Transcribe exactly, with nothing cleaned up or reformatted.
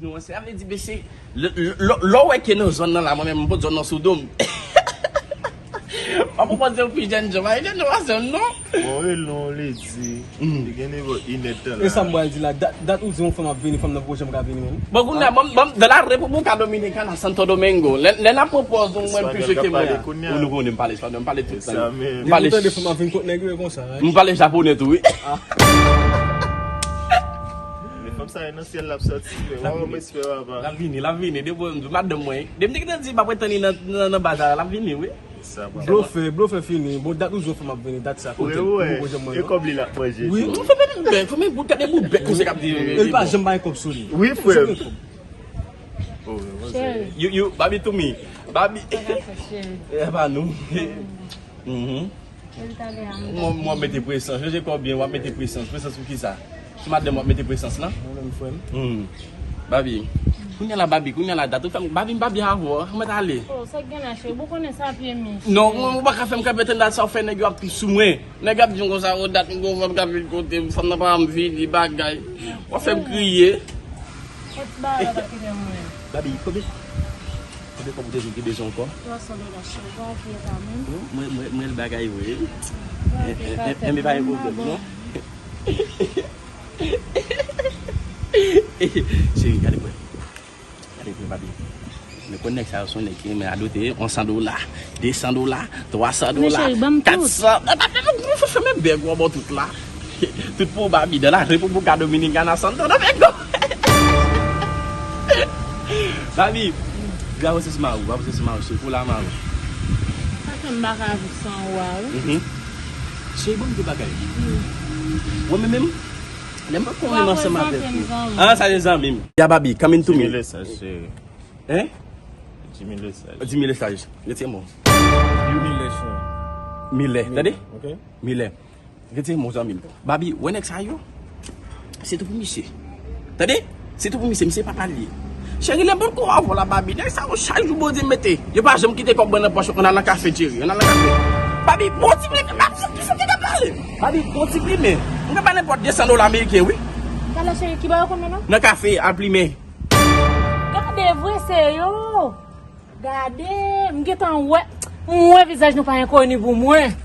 Nou, sa vle di, mesye, lè, lè, lè w wè ke nan zòn nan la, mwen menm, m pot zòn nan sou do m. M ap pwopoze w pi jèn jan, pa jèn jan, pa zòn non. Bon, e lon, li di, li gen nivo inèdtan la. E sa m pral di la, dat, dat ou di yon fanm ap vini, fanm nan poko janm ka vini menm. Bon, kounye a, ban m, ban m, dans la República Dominicana, Santo Domingo, lè, lè n ap pwopoze yon mwen pi je ke mwen. Ou nou konnen m pale espanyòl, m pale tout lang. M pale, tande fanm ap vin kot nèg yo konsa, hein? M pale japonè tou, wi. Men fanm sa e nan syèl l ap sòti, men w ap respè papa. L ap vini, l ap vini, depi m di madanm mwen, depi m te gentan di m ap ret tann li nan, nan, nan baz la, l ap vini, wi. Blofè, blofè fini. Bon, dat ou di yon fanm ap vini, dat sa, kote l? Wi, wi. E kòb li l ap manje. Wi. Ou fè bèt bout bèk, fè men bout, gade bout bèk, konsa k ap di. E l pa janm bay kòb sou li. Wi, frè m. You, you, Babi to me. Babi. E pa nou. Mhm. Mwen, mwen mete presans. José kò byen, w ap mete presans. Presans pou kisa? Sou madanm w ap mete presans lan? Mwen menm, frè m. Hmm. Babi. Kounye a la, Babi, kounye a la, dat ou fè m, Babi, m pa byen avè w, mwen t ale. Oh, sa k gen la, cheri? Ou konnen sa pye mi. Non, ou pa ka fè m kanpe tann dat sa w fè nèg yo ap sou mwen. Nèg ap di m konsa, oh, dat m gon fanm k ap vin kote m, fanm nan pa janm vini, bagay. W ap fè m kriye. Kot bagay la pa kite mwen. Babi, konbyen, konbyen kòb ou te di w te bezwen ankò? Twa san dola, cheri, pa fè kanmenm. Mwen, mwen, mwen, bagay, wi. Enben, pa gen pwoblèm, non. Cheri, gade mwen. Gade mwen, Babi. Men konn nèg sa yo se yon nèg ki renmen radote, yon san dola, de san dola, twa san dola, kat san. Fèmen bèk ou anba tout la. Tout pou Babi, dans la República Dominicana, Santo Domingo. Babi, bravo, se sou mari, bravo, se sou mari, se pou la mari. Sa fè m pa ka viv san ou a, wi. Mhm. Cheri, bon, de bagay. Mwen menm, menm, lè m pa konn ansanm avèk ou. Ah, sa se zanmi m. Ya, Babi, coming to me. Jimmy Lesage, cheri. Hein? Jimmy Lesage. Jimmy Lesage. Retire mo. Jimmy Lesage. Milè, tande? Ok. Milè. Retire mo, zanmi m. Babi, wè nèg sa yo? Se tou pou misye. Tande? Se tou pou misye, misye pa pale. Cheri, lè m pot ko avè w la, Babi, nèg sa yo chak jou Bondye mete. Yo pa janm kite kòb mwen nan pòch yo, ann al nan kafe, cheri, ann al nan kafe. Babi, bon ti plimen, Babi, ki sa ki te pale? Babi, bon ti plimen. M gen pa nenpòt de san dola ameriken, wi. Talè, cheri, ki ba yo konn non? Nan kafe, al plimen. Gade vre se yo. Gade, m gentan wè. M wè vizaj nou pa enkoni pou mwen.